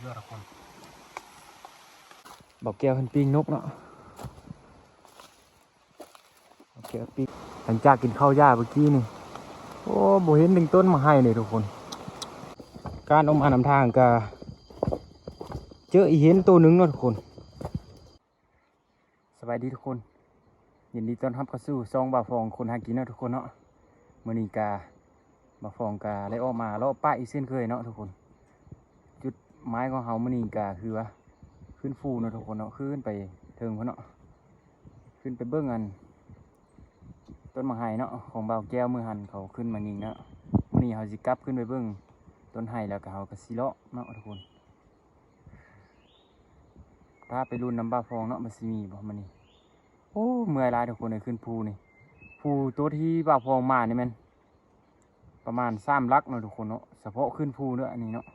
ບ່າວແກ້ວເພິ່ນປີ້ງນົກເນາະ. ໂອເຄ ປີ ຫຼັງຈາກກິນເຂົ້າຢາເມື່ອກີ້ນີ້ ໂອ້ ບໍ່ເຫັນເຖິງຕົ້ນໝາກໄຮເລີຍທຸກຄົນ. ການອອກມານຳທາງກະເຈີອີເຫັນໂຕໜຶ່ງເນາະທຸກຄົນ. ສະບາຍດີທຸກຄົນ, ຍິນດີຕ້ອນຮັບເຂົ້າສູ່ຊ່ອງບ່າວຟອງຄົນຫາກິນເນາະທຸກຄົນເນາະ. ມື້ນີ້ກະ ບ່າວຟອງກະໄດ້ອອກມາເລາະປ່າອີກເຊັ່ນເຄີຍເນາະທຸກຄົນ. ຈຸດໝາຍຂອງເຮົາມື້ນີ້ກະຄືວ່າ ຂຶ້ນພູເນາະທຸກຄົນເນາະ, ຂຶ້ນໄປເທິງພຸ້ນເນາະ, ຂຶ້ນໄປເບິ່ງອັນ ຕົ້ນໝາກໄຮເນາະ ຂອງບ່າວແກ້ວມື້ຫັ້ນເຂົາຂຶ້ນມາຍິງເນາະ. ມື້ນີ້ເຮົາຊິກັບຂຶ້ນໄປເບິ່ງຕົ້ນໄຮ ແລ້ວກະເຮົາກະຊິເລາະເນາະທຸກຄົນ. ຖ້າໄປລຸ້ນນຳບ່າວຟອງເນາະ ມັນຊິມີບໍ່ມື້ນີ້. ໂອ້ ເມື່ອຍຫຼາຍທຸກຄົນເອີຍ ຂຶ້ນພູນີ້. ພູໂຕທີ່ບ່າວຟອງມານີ້ແມ່ນ ປະມານສາມຫຼັກເນາະທຸກຄົນເນາະ, ສະເພາະຂຶ້ນພູເດີອັນນີ້ເນາະ,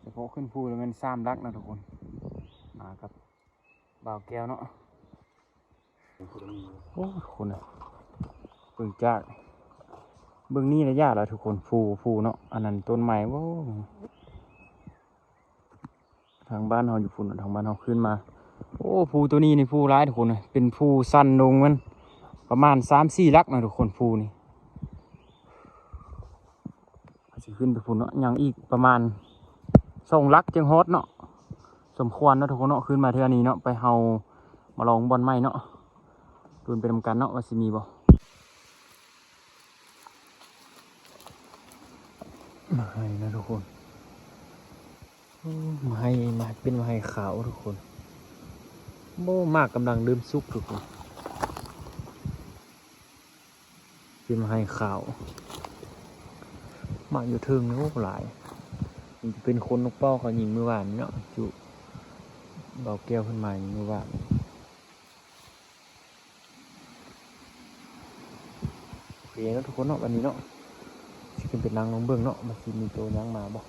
ສະເພາະຂຶ້ນພູແລ້ວແມ່ນສາມຫຼັກເນາະທຸກຄົນ. ມາກັບບ່າວແກ້ວເນາະ. ໂອ້ ທຸກຄົນເອີຍ ເບິ່ງຈາກເບິ່ງນີ້ລະຍະລະທຸກຄົນ, ພູ ພູເນາະ, ອັນນັ້ນຕົ້ນໄມ້. ໂອ້ ທາງບ້ານເຮົາຢູ່ພຸ້ນ, ທາງບ້ານເຮົາຂຶ້ນມາ. ໂອ້ ພູໂຕນີ້ນີ້ພູຫຼາຍທຸກຄົນ, ເປັນພູຊັນລົງມັນປະມານສາມສີ່ຫຼັກເນາະທຸກຄົນ. ພູນີ້ເຮົາຊິຂຶ້ນໄປພຸ້ນເນາະ, ຍັງອີກປະມານສອງຫຼັກຈຶ່ງຮອດເນາະ. ສົມຄວນເນາະທຸກຄົນເນາະ, ຂຶ້ນມາເທື່ອນີ້ເນາະ, ໄປເຮົາມາລອງບ່ອນໃໝ່ເນາະ. ລຸ້ນໄປນຳກັນເນາະວ່າຊິມີບໍ່. ໝາກໄຮນະທຸກຄົນ, ໂອ້ ໝາກໄຮ ໝາກ ເປັນໝາກໄຮຂາວທຸກຄົນ. ໂອ້ ໝາກກຳລັງເລີ່ມສຸກທຸກຄົນ, ເປັນໝາກໄຮຂາວ. ໝາກຢູ່ເທິງນີ້ ໂອ້ ຫຼາຍ, ມັນຈະເປັນຂົນນົກເປົ້າເຂົາຍິງມື້ວານນີ້ເນາະ, ຈຸ ບ່າວແກ້ວເພິ່ນມາຍິງມື້ວານ. ໂອເຄເນາະທຸກຄົນເນາະ, ບັດນີ້ເນາະ ຊິຂຶ້ນໄປນັ່ງລອງເບິ່ງເນາະ ວ່າຊິມີໂຕຫຍັງມາບໍ່.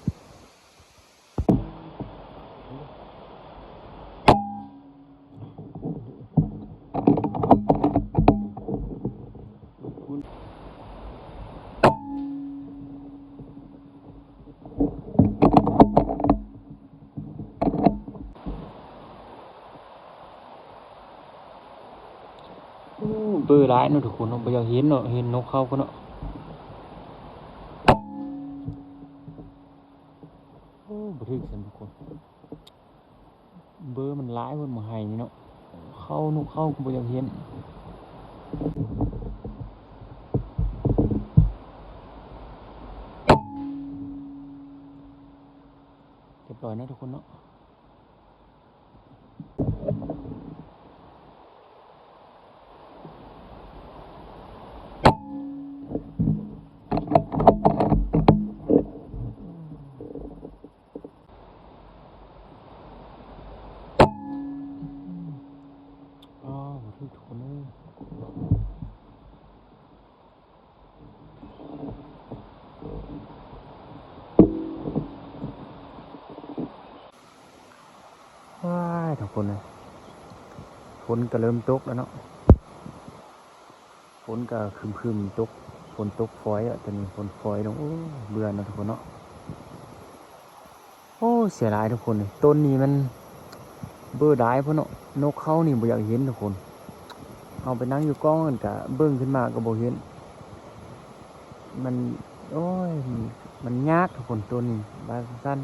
ໂອ້ ເບີຫຼາຍເນາະທຸກຄົນເນາະ, ບໍ່ຢາກເຫັນເນາະ, ເຫັນນົກເຂົາກໍເນາະ. ໂອ້ ບໍ່ຖືກຊັ້ນທຸກຄົນ, ເບີມັນຫຼາຍເພິ່ນມາໃຫ້ນີ້ເນາະ, ເຂົາ ນົກເຂົາກໍບໍ່ຢາກເຫັນ. ຮຽບຮ້ອຍເນາະທຸກຄົນເນາະ. ອໍ ບໍ່ຖືກທຸກຄົນເອີຍ. ວ້າຍ ທຸກຄົນເອີຍ ຝົນກໍເລີ່ມຕົກແລ້ວເນາະ, ຝົນກໍຄຶມໆຕົກ, ຝົນຕົກຝອຍແລ້ວ ຕອນນີ້ຝົນຝອຍລົງ. ໂອ້ ເບື່ອເນາະທຸກຄົນເນາະ. ໂອ້ ເສຍດາຍທຸກຄົນເອີຍ, ຕົ້ນນີ້ມັນເບີດາຍພຸ້ນເນາະ, ນົກເຂົານີ້ບໍ່ຢາກເຫັນທຸກຄົນ. ເຮົາໄປນັ່ງຢູ່ກ້ອງນັ້ນກະເບິ່ງຂຶ້ນມາກໍບໍ່ເຫັນ. ມັນ ໂອ້ຍ ມັນຍາກທຸກຄົນ, ຕົ້ນນີ້ວ່າຊັ້ນ.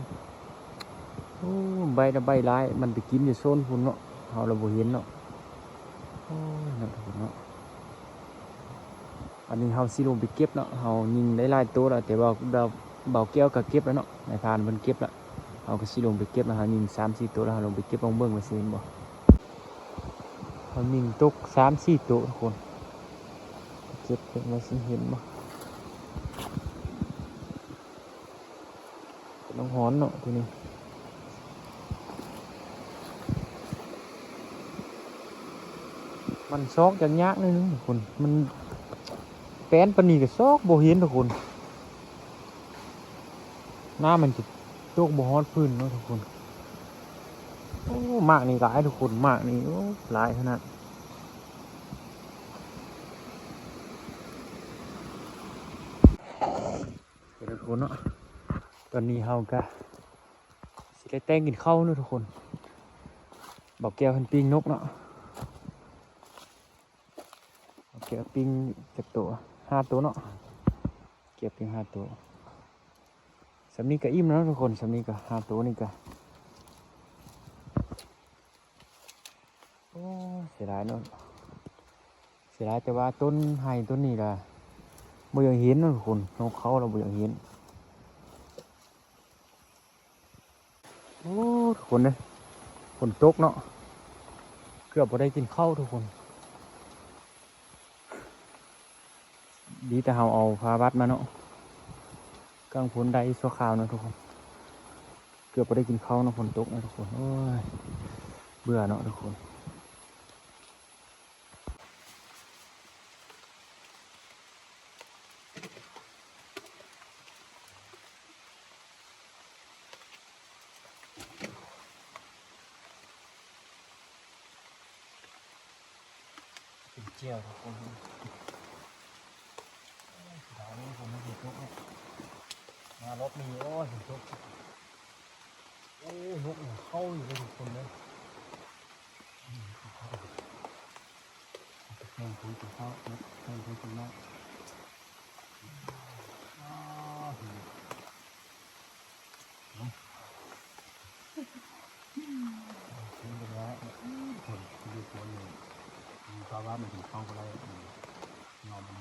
ໂອ້ ໃບລະໃບຫຼາຍ, ມັນໄປກິນຢູ່ໂຊນພຸ້ນເນາະ, ເຮົາລະບໍ່ເຫັນເນາະ. ໂອ້ຍ ເນາະທຸກຄົນເນາະ. ອັນນີ້ເຮົາຊິລົງໄປເກັບເນາະ, ເຮົາຍິງໄດ້ຫຼາຍໂຕແລ້ວ, ແຕ່ວ່າ ບ່າວ ບ່າວແກ້ວກໍເກັບແລ້ວເນາະ, ນາຍພານເພິ່ນເກັບແລ້ວ. ເຮົາກໍຊິລົງໄປເກັບແລ້ວ, ເຮົາຍິງສາມສີ່ໂຕແລ້ວ, ເຮົາລົງໄປເກັບ ລອງເບິ່ງວ່າຊິເຫັນບໍ່. ເຮົາຍິງຕົກສາມສີ່ໂຕທຸກຄົນ, ເກັບເບິ່ງວ່າຊິເຫັນບໍ່. ນ້ອງຮອນເນາະ ຕົວນີ້ ມັນຊອກຍາກໆໜ້ອຍໜຶ່ງທຸກຄົນ, ມັນແປ້ນປານນີ້ກໍຊອກບໍ່ເຫັນທຸກຄົນ, ນ້ຳມັນຈະຕົກບໍ່ຮອດພື້ນເນາະທຸກຄົນ. ໂອ້ ໝາກນີ້ຫຼາຍທຸກຄົນ, ໝາກນີ້ ໂອ້ ຫຼາຍຂະໜາດ. ເດີທຸກຄົນເນາະ, ຕອນນີ້ເຮົາກະຊິ ໄດ້ແຕ່ງກິນເຂົ້າເນາະທຸກຄົນ. ບ່າວແກ້ວເພິ່ນປີ້ງນົກເນາະ. ບ່າວແກ້ວປີ້ງຈັກໂຕ? ຫ້າໂຕເນາະ. ແກ້ວປີ້ງຫ້າໂຕ. ສ່ຳນີ້ກໍອີ່ມແລ້ວເນາະທຸກຄົນ. ສ່ຳນີ້ກໍຫ້າໂຕນີ້ກໍ ໂອ້ ເສຍດາຍເນາະ ເສຍດາຍ. ແຕ່ວ່າຕົ້ນໄຮຕົ້ນນີ້ລະບໍ່ຢາກເຫັນເນາະທຸກຄົນ. ນົກເຂົ້າລະບໍ່ຢາກເຫັນ. ໂອ້ ທຸກຄົນເອີຍ ຝົນຕົກເນາະ ເກືອບບໍ່ໄດ້ກິນເຂົ້າທຸກຄົນ. ດີແຕ່ເຮົາເອົາຜ້າບັດມາເນາະ ກາງຝົນໄດ້ຊົ່ວຄາວເນາະທຸກຄົນ. ເກືອບບໍ່ໄດ້ກິນເຂົ້າເນາະ ຝົນຕົກເນາະທຸກຄົນ. ໂອ້ຍ ເບື່ອເນາະທຸກຄົນ. ກິນແຈ່ວທຸກຄົນ. ໂອ້ຍ ເສຍດາຍເນາະ ຝົນມັນຕົກເນາະ. ມາຮອບນີ້ ໂອ້ຍ ຝົນຕົກ. ໂອ້ຍ ນົກເຂົ້າຢູ່ເລີຍທຸກຄົນເດີ. ແຂ່ງຜົນກິນເຂົ້າ ແຂ່ງຜົນກິນເຂົ້າ. ອ້າວ ເປັນແບບວ່າ ຄົນຢູ່ຄົນນີ້ ມີພາວະມັນກິນເຂົ້າບໍ່ໄດ້ ຍອມມັນ.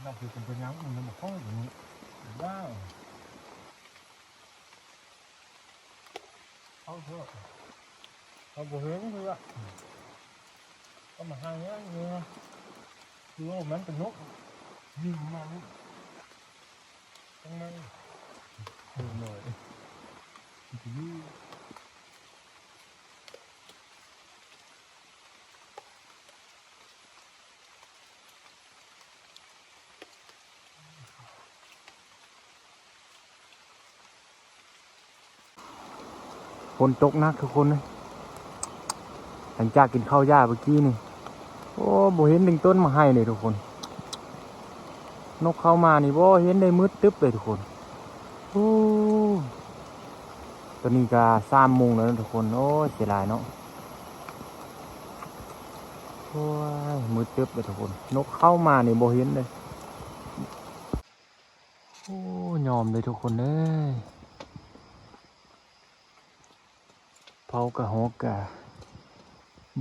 ເຮົາຄືເປັນເປັນຫຍັງມັນບໍ່ພໍດຽວນີ້ ວ້າວ ເອົາເຖາະ ເຮົາບໍ່ເຫັນເທື່ອ ເອົາມາໃຫ້ເນາະ ຄືວ່າມັນເປັນນົກ ຍິງມາ ຈັງມາ ເອີ ໜ້ອຍ ຝົນຕົກໜັກທຸກຄົນເອີຍ ຫຼັງຈາກກິນເຂົ້າຢາເມື່ອກີ້ນີ້ ໂອ້ ບໍ່ເຫັນເຖິງຕົ້ນໝາກໄຮເລີຍທຸກຄົນ. ນົກເຂົ້າມານີ້ບໍ່ເຫັນເລີຍ ມືດຕຶບເລີຍທຸກຄົນ. ໂອ້ ຕອນນີ້ກໍສາມໂມງແລ້ວເນາະທຸກຄົນ. ໂອ້ຍ ເສຍດາຍເນາະ. ໂອ້ຍ ມືດຕຶບເລີຍທຸກຄົນ. ນົກເຂົ້າມານີ້ບໍ່ເຫັນເລີຍ. ໂອ້ ຍອມເລີຍທຸກຄົນເອີຍ. ເຜົາກະຮອກກະ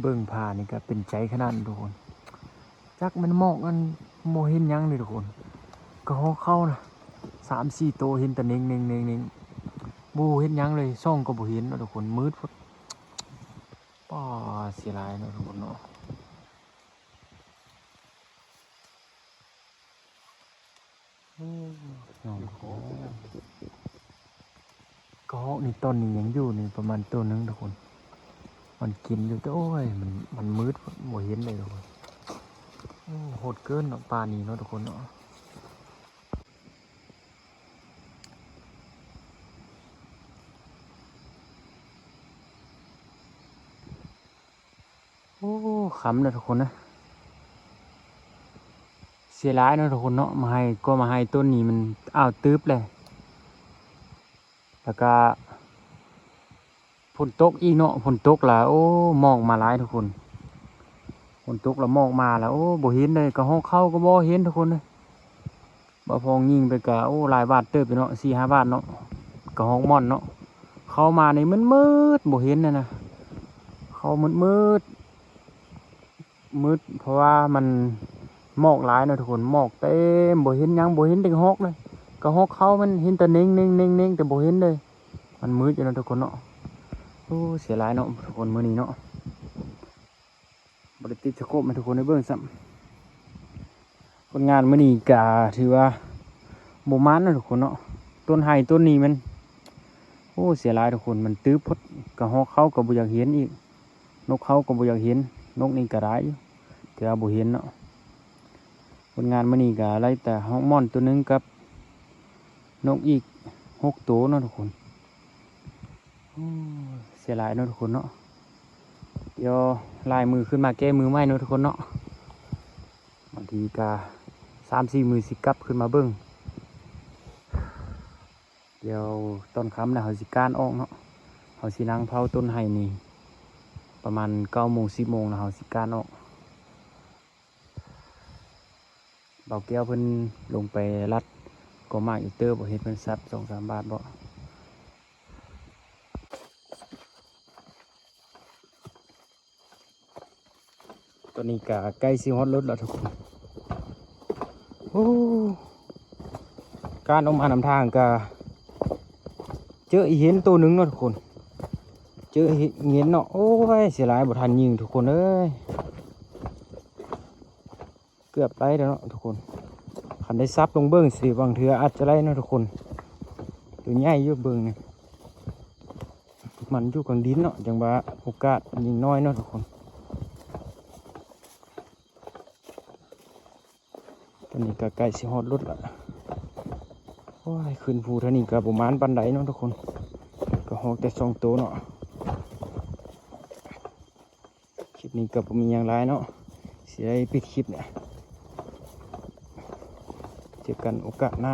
ເບິ່ງຜ່ານີ້ກະເປັນໃຈຂະໜາດທຸກຄົນ. ຈັກແມ່ນໝອກອັນ ບໍ່ເຫັນຫຍັງເລີຍທຸກຄົນ. ກະຮອກເຂົ້ານະ ສາມສີ່ໂຕ ເຫັນແຕ່ເນັ່ງໆ ບໍ່ເຫັນຫຍັງເລີຍ. ສ່ອງກະບໍ່ເຫັນເນາະທຸກຄົນ ມືດໂພດ. ປ້າ ເສຍດາຍເນາະທຸກຄົນເນາະ. ໂອ້ ກະຮອກນີ້ຕອນນີ້ຍັງຢູ່ນີ້ປະມານໂຕໜຶ່ງທຸກຄົນ ມັນກິນຢູ່ ແຕ່ໂອ້ຍ ມັນ ມັນມືດ ບໍ່ເຫັນເລີຍທຸກຄົນ. ໂອ້ ໂຫດເກີນເນາະ ປ່ານີ້ເນາະທຸກຄົນເນາະ. ໂອ້ ຄ່ຳແລ້ວທຸກຄົນເອີຍ. ເສຍດາຍເນາະທຸກຄົນເນາະ ໝາກໄຮ ກໍໝາກໄຮຕົ້ນນີ້ມັນອາວຕຶບແລ້ວ ແລ້ວກະຝົນຕົກອີກເນາະ. ຝົນຕົກລະ ໂອ້ ໝອກມາຫຼາຍທຸກຄົນ. ຝົນຕົກລະໝອກມາລະ ໂອ້ ບໍ່ເຫັນເລີຍ. ກະຮອກເຂົ້າກໍບໍ່ເຫັນທຸກຄົນເອີຍ. ບ່າວພອງຍິງໄປກະ ໂອ້ ຫຼາຍບາດເຕີບຢູ່ເນາະ ສີ່ຫ້າບາດເນາະ. ກະຮອກມ່ອນເນາະ ເຂົ້າມານີ້ມືດໆ ບໍ່ເຫັນນະ ເຂົ້າມືດໆ ມືດ ເພາະວ່າມັນໝອກຫຼາຍເນາະທຸກຄົນ. ໝອກເຕັມ ບໍ່ເຫັນຫຍັງ ບໍ່ເຫັນເດັກຮອກເລີຍ. ກະຮອກເຂົ້າມັນເຫັນແຕ່ເນັ່ງໆ ແຕ່ບໍ່ເຫັນເລີຍ. ມັນມືດຢູ່ເນາະທຸກຄົນເນາະ. ໂອ້ ເສຍດາຍເນາະທຸກຄົນ ມື້ນີ້ເນາະ. ບໍ່ໄດ້ຕິດສະໂກບໃຫ້ທຸກຄົນໄດ້ເບິ່ງຊ້ຳ. ຜົນງານມື້ນີ້ກະຖືວ່າບໍ່ໝານເນາະທຸກຄົນເນາະ. ຕົ້ນໄຮຕົ້ນນີ້ແມ່ນ โอ้ เสียหลายทุกคน มันตื้อพด กะฮอกเขาก็บ่อยากเห็นอีก นกเขาก็บ่อยากเห็น นกนี่ก็หลายอยู่ แต่ว่าบ่เห็นเนาะ ผลงานมื้อนี้ก็ไล่แต่ฮอกม่อนตัวหนึ่งกับนกอีกหกตัวเนาะทุกคน โอ้ เสียหลายเนาะทุกคนเนาะ เดี๋ยวลายมือขึ้นมาแก้มือใหม่เนาะทุกคนเนาะ บางทีก็สามสี่มื้อสิกลับขึ้นมาเบิ่ง เดี๋ยวตอนค่ำแล้วเฮาสิก้านออกเนาะ เฮาสินั่งเผาต้นไฮนี่ ประมาณเก้าโมงสิบโมงแล้วเฮาสิก้านออก บ่าวแก้วเพิ่นลงไปลัดกอหมากอยู่เติบ บ่เห็นเพิ่นสับสองสามบาทบ่ ตอนนี้ก็ใกล้สิฮอดรถแล้วทุกคน โอ้ ก้านออกมานำทางก็เจออีเห็นตัวหนึ่งเนาะทุกคน เจออีเห็นเนาะ โอ้ย เสียหลายบ่ทันยิงทุกคนเอ้ย เกือบได้แล้วเนาะทุกคน คันได้สับลงเบิ่งสิ บางเทื่ออาจจะได้เนาะทุกคน ตัวใหญ่อยู่เบิ่งนี่ มันอยู่กลางดินเนาะ จังว่าโอกาสยิงน้อยเนาะทุกคน ตอนนี้ก็ใกล้สิฮอดรถละ โอ้ย ขึ้นภูเท่านี้ก็บ่หมานปานใดเนาะทุกคน ก็ฮอกแต่สองตัวเนาะ คลิปนี้ก็บ่มีหยังหลายเนาะ สิได้ปิดคลิปแล้ว เจอกันโอกาสหน้า